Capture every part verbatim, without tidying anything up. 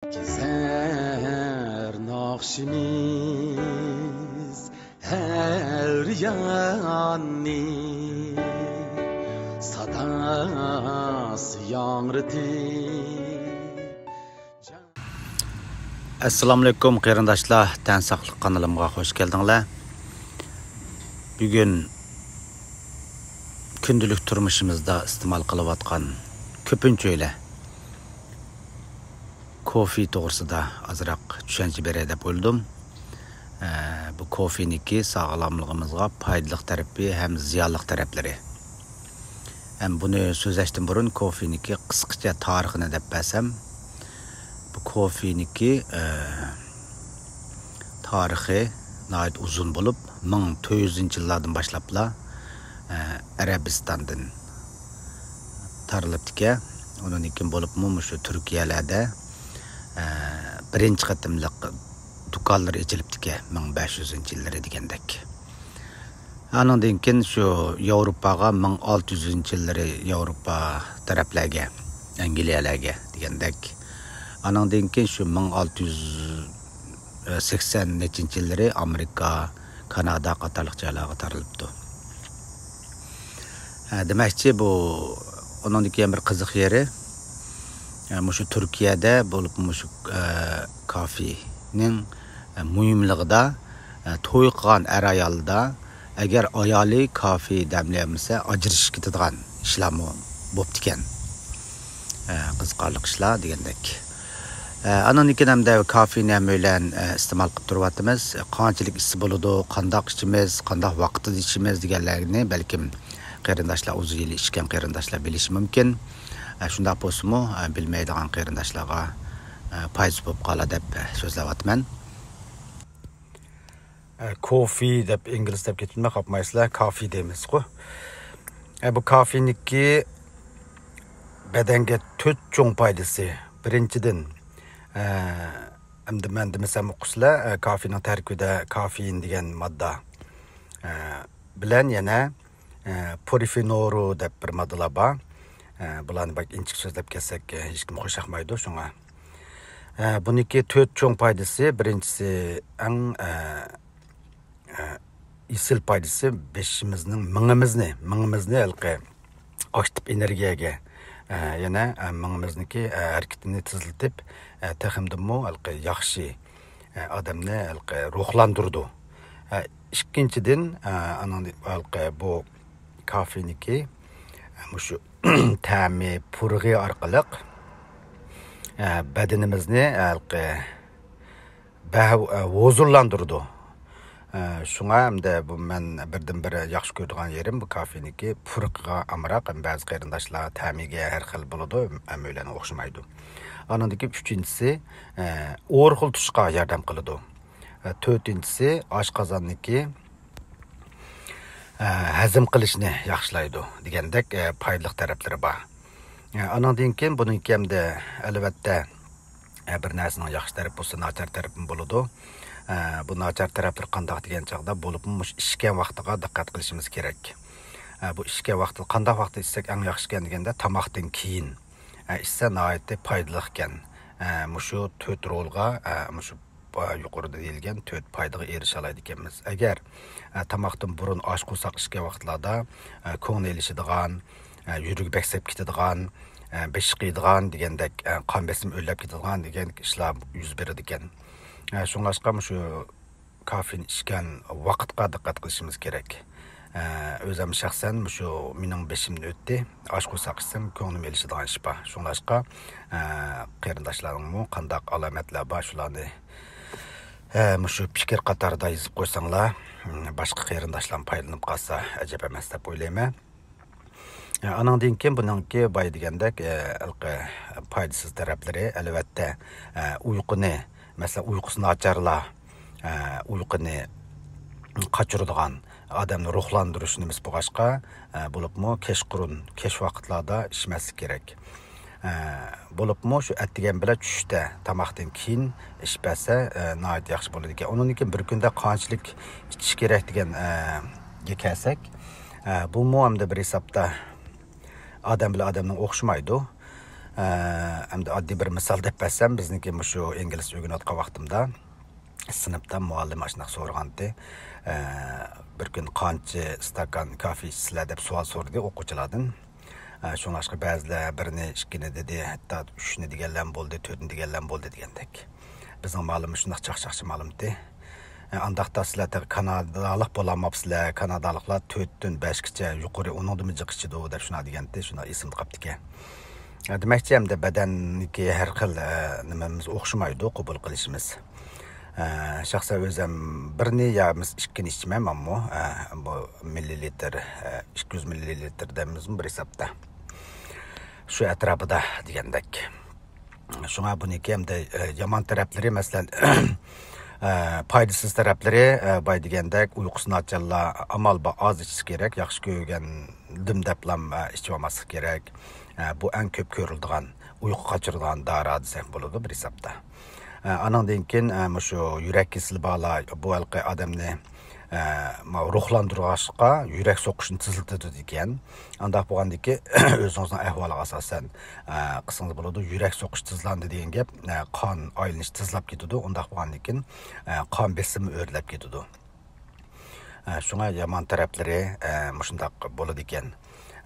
كېزەر ناخشىمىز ھەر ياننى، ساداسى ياڭرىتىپ. ئەسسالامۇئەلەيكۇم قېرىنداشلار، تەن ساقلىق قانىلىمغا خۇش كەلدىڭلار. بۈگۈن كۈندىلىك تۇرمۇشىمىزدا ئىستېمال قىلىۋاتقان كۆپىنچە ئۆيلەر كوفې توغرىسىدا ئازراق چۈشەنچە بېرەي دەپ ئويلىدىم. ئە، بۇ كوفېنىڭكى ساغلاملىقىمىزغا پايدىلىق تەرىپى ھەم زىيانلىق تەرەپلىرى. ھەم بۇنى سۆزلەشتىن بۇرۇن كوفېنىڭكى قىسقىچە تارىخىنى دەپ بەرسەم، بۇ كوفېنىڭكى، ئە، تارىخى ناھايىتى ئۇزۇن بولۇپ، مىڭ تۆت يۈزىنچى يىللاردىن باشلاپلا، ئە، ئەرەبىستاندىن تارىلىپتىكەن. ئۇنىڭدىن كېيىن بولۇپمۇ مۇشۇ تۈركىيەلەردە، ئە، بىرىنچى قېتىملىق دۇكانلىرى ئېچىلىپتىكەن، مىڭ بەش يۈزىنچى يىللىرى دېگەندەك. ئانىڭدىن كېيىن شۇ ياۋروپاغا مىڭ ئالتە يۈزىنچى يىللىرى ياۋروپا تەرەپلەرگە، ئەنگلىيەلەرگە دېگەندەك. ئانىڭدىن كېيىن شۇ مىڭ ئالتە يۈز سەكسەن نەچچىنچى يىللىرى ئامېرىكا، كانادا قاتارلىق جايلارغا تارىلىپتۇ. ھە، دېمەكچى، بۇ ئۇنىڭدىكى يەنە بىر قىزىق يېرى، ھە، مۇشۇ تۈركىيەدە بولۇپ مۇشۇ، ھە، كافېنىڭ، ھە، مۇھىملىقىدا، ھە، توي قىلغان ئەر-ئايالدا ئەگەر ئايالى كافې دەملىيەلمىسە، ئاجرىشىپ كېتىدىغان ئىشلارمۇ بوپتىكەن. ئە، قىزىقارلىق ئىشلار دېگەندەك. ئە، ئانىڭدىن كېيىن ھەمدە كافېنى ھەممەيلەن، ئە، ئىستېمال قىلىپ تۇرۇۋاتىمىز. قانچىلىك ئىچسە بولىدۇ، قانداق ئىچىمىز، قانداق ۋاقىتتا ئىچىمىز دېگەنلەرنى بەلكىم قېرىنداشلار، ئۇزۇن يىل ئىچكەن قېرىنداشلار بىلىشى مۇمكىن. ئە، شۇنداق بولسىمۇ، ئە، بىلمەيدىغان قېرىنداشلارغا، ئە، پايدىسى بولۇپ قالار دەپ، ئە، سۆزلەۋاتىمەن. ئە، كوفې دەپ ئىنگلىز دەپ كېتىپمۇ قاپمايسىلەر، كافې دەيمىزغۇ. ئە، بۇ كافېنىڭكى بەدەنگە تۆت چوڭ پايدىسى. بىرىنچىدىن، ئە، ئەمدى مەن دېمىسەم ئۇقىسىلەر، ئە، كافېنىڭ تەركىبىدە كافېئىن دېگەن ماددا، ئە، بىلەن يەنە، ئە، پولىفېنول دەپ بىر ماددىلار بار. ئە، بۇلارنى بەك ئىنچىكە سۆزلەپ كەتسەك، ئە، ھېچكىم خۇشياقمايدۇ شۇڭا. ئە، بۇنىڭكى تۆت چوڭ پايدىسى، بىرىنچىسى ئەڭ، ئە، ئە، ئېسىل پايدىسى بېشىمىزنىڭ، مېڭىمىزنى، مېڭىمىزنى ھېلىقى ئاكتىپ ئېنېرگىيەگە، ئە، يەنە، ئە، مېڭىمىزنىڭكى، ئە، ھەرىكىتىنى تېزلىتىپ، ئە، تېخىمدىمۇ ھېلىقى ياخشى، ئە، ئادەمنى ھېلىقى روھلاندۇرىدۇ. ئە، ئىككىنچىدىن، ئە، ئانىڭ ھېلىقى بۇ كافېنىكى، ئە، مۇشۇ تەمى، پۇرىقى ئارقىلىق، ئە، بەدىنىمىزنى ھېلىقى بەھ-، ئە، ھۇزۇرلاندۇرىدۇ. ئە، شۇڭا ھەمدە بۇ مەن بىردىنبىر ياخشى كۆرىدىغان يېرىم بۇ كافېنىكى پۇرىقىغا ئامراق، ھەم بەزى قېرىنداشلار تەمىگە ھەر خىل بولىدۇ، ھەممەيلەننىڭ ئوخشىمايدۇ. ئانىڭدىن كېيىن ئۈچىنچىسى، ئە، ئورۇقلىتىشقا ياردەم قىلىدۇ. ئە، تۆتىنچىسى، ئاشقازاننىكى، ئە، ھەزىم قىلىشنى ياخشىلايدۇ دېگەندەك، ئە، پايدىلىق تەرەپلىرى بار. ئە، ئانىڭدىن كېيىن بۇنىڭكى ھەمدە ئەلۋەتتە، ئە، بىر نەرسىنىڭ ياخشى تەرىپى بولسا، ناچار تەرىپىمۇ بولىدۇ. ئە، بۇ ناچار تەرەپلىرى قانداق دېگەن چاغدا، بولۇپمۇ مۇشۇ ئىچكەن ۋاقتىغا دىققەت قىلىشىمىز كېرەك. ئە، بۇ ئىچكەن ۋاقتى، قانداق ۋاقىتتا ئىچسەك ئەڭ ياخشىكەن دېگەندە، تاماقتىن كېيىن، ئە، ئىچسە ناھايىتى پايدىلىقكەن. ئە، مۇشۇ تۆت رولغا، ئە، مۇشۇ، ئە، يۇقىرىدا دېيىلگەن تۆت پايدىغا ئېرىشەلەيدىكەنمىز. ئەگەر، ئە، تاماقتىن بۇرۇن ئاچ قورساق ئىچكەن ۋاقىتلاردا، ئە، كۆڭلى ئېلىشىدىغان، ئە، يۈرىكى بەك سەپ كېتىدىغان، ئە، بېشى قېيىدىغان دېگەندەك، ئە، قان بېسىمى ئۆرلەپ كېتىدىغان دېگەن ئىشلار يۈز بېرىدىكەن. ئە، شۇڭلاشقا مۇشۇ كافېئىن ئىچكەن ۋاقىتقا دىققەت قىلىشىمىز كېرەك. ئە، ئۆزۈم شەخسەن مۇشۇ مېنىڭ بېشىمدىن ئۆتتى. ئاچ قورساق ئىچسەم كۆڭلۈم ئېلىشىدىغان ئىش بار. شۇڭلاشقا، ئە، قېرىنداشلارنىڭمۇ قانداق ئالامەتلەر بار، شۇلارنى، ئە، مۇشۇ پىكىر قاتارىدا يېزىپ قويساڭلار، باشقا قېرىنداشلارمۇ پايدىلىنىپ قالسا ئەجەب ئەمەس دەپ ئويلايمەن. ئانىڭدىن كېيىن بۇنىڭكى بايا دېگەندەك، ئە، ھېلىقى پايدىسىز تەرەپلىرى، ئەلۋەتتە، ئە، ئۇيقۇنى، مەسىلەن، ئۇيقۇسى ناچارلار، ئە، ئۇيقۇنى قاچۇرىدىغان، ئادەمنى روھلاندۇرۇش نېمىسى بولغاچقا، ئە، بولۇپمۇ كەچقۇرۇن، كەچ ۋاقىتلاردا ئىچمەسلىك كېرەك. ئە، بولۇپمۇ شۇ ئەتىگەن بىلەن چۈشتە تاماقتىن كېيىن ئىچىپ بەرسە، ئە، ناھايىتى ياخشى بولىدىكەن. ئۇنىڭدىن كېيىن بىر كۈندە قانچىلىك ئىچىش كېرەك دېگەن، ئە، گە كەلسەك، ئە، بۇمۇ ئەمدى بىر ھېسابتا ئادەم بىلەن ئادەمنىڭ ئوخشىمايدۇ. ئەمدى ئاددىي بىر مىسال دەپ بەرسەم، بىزنىڭكى مۇشۇ ئىنگلىزچە ئۆگىنىۋاتقان ۋاقتىمدا سىنىپتا مۇئەللىم ئاشۇنداق سورىغانتى، ئە، بىر كۈن قانچە ئىستاكان كافې ئىچىسىلەر دەپ سوئال سورىدى ئوقۇغۇچىلاردىن. ئە، شۇڭلاشقا بەزىلەر بىرنى، ئىككىنى دېدى، ھەتتا ئۈچنى دېگەنلەرمۇ بولدى، تۆتنى دېگەنلەرمۇ بولدى دېگەندەك. بىزنىڭ مۇئەللىم شۇنداق چاقچاقچى مۇئەللىمتى. ئە، ئانداقتا سىلەر تېخى كانادالىق بولالماپسىلەر، كانادالىقلار تۆتتىن بەشكىچە يۇقىرى، ئۇنىڭدىنمۇ جىق ئىچىدۇ دەپ شۇنداق دېگەنتى، شۇنداق ئېسىمدە قاپتىكەن. ئە، دېمەكچى، ئەمدى بەدەننىكى ھەر خىل، ئە، نېمىمىز ئوخشىمايدۇ، قوبۇل قىلىشىمىز. ئە، شەخسەن ئۆزۈم بىرنى يا بىز ئىككىنى ئىچىمەن مەنمۇ. ئە، بۇ مىللىلىتىر، ئە، ئىككى يۈز مىللىلىتىر دەيمىزمۇ بىر ھېسابتا. شۇ ئەتراپىدا دېگەندەك. شۇڭا بۇنىڭكى ئەمدى، ئە، يامان تەرەپلىرى، مەسىلەن، ئە، پايدىسىز تەرەپلىرى، ئە، باي دېگەندەك، ئۇيقۇسى ناچارلار، ئامال بار ئاز ئىچىشى كېرەك، ياخشى كۆرگەندىم دەپلام، ئە، ئىچىۋالماسلىق كېرەك. ئە، بۇ ئەڭ كۆپ كۆرۈلىدىغان، ئۇيقۇ قاچۇرىدىغان دارا دېسەك بولىدۇ بىر ھېسابتا. ئە، ئانىڭدىن كېيىن، ئە، مۇشۇ يۈرەك كېسىلى بارلار، بۇ ھېلىقى ئادەمنى، ئە، ما-، روھلاندۇرغاچقا يۈرەك سوقۇشنى تېزلىتىدۇ دېگەن. ئانداق بولغاندىكى ئۆزىڭىزنىڭ ئەھۋالىغا ئاساسەن، ئە، قىلسىڭىز بولىدۇ. يۈرەك سوقۇش تېزلاندى دېگەن گەپ، ئە، قان ئايلىنىش تېزلاپ كېتىدۇ. ئۇنداق بولغاندىن كېيىن، ئە، قان بېسىمى ئۆرلەپ كېتىدۇ. ئە، شۇڭا يامان تەرەپلىرى، ئە، مۇشۇنداق بولىدىكەن.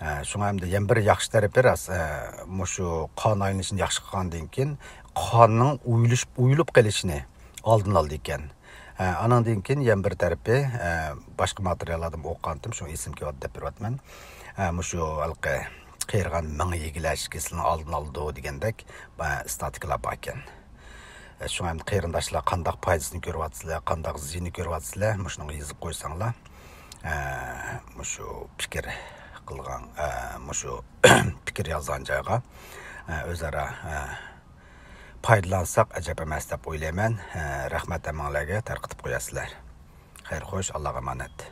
ئە، شۇڭا ئەمدى يەنە بىر ياخشى تەرىپى راست، ئە، مۇشۇ قان ئايلىنىشىنى ياخشى قىلغاندىن كېيىن قاننىڭ ئۇيۇلۇش-، ئۇيۇلۇپ قېلىشىنى ئالدىنى ئالىدىكەن. ئە، ئانىڭدىن كېيىن يەنە بىر تەرىپى، ئە، باشقا ماتېرىياللاردىمۇ ئوقۇغانتىم، شۇڭا ئېسىمگە كېلىۋاتىدۇ دەپ بېرىۋاتىمەن. ئە، مۇشۇ ھېلىقى قېرىغان مېڭە يېگىلەش كېسىلىنىڭ ئالدىنى ئالىدۇ دېگەندەك، ئە، ئىستاتىكىلار باركەن. ئە، شۇڭا ئەمدى قېرىنداشلار قانداق پايدىسىنى كۆرۈۋاتىسىلەر، قانداق زىيىنىنى كۆرۈۋاتىسىلەر، مۇشۇنىڭغا يېزىپ قويساڭلار، ئە، مۇشۇ پىكىر قىلغان، ئە، مۇشۇ پىكىر يازغان جايغا، ئە، ئۆزئارا، ئە، پايدىلانساق ئەجەب ئەمەس دەپ ئويلايمەن. ئە، رەھمەت ھەممىڭلارگە، تارقىتىپ قويارسىلەر. خەير خوش، ئاللاغا ئامانەت.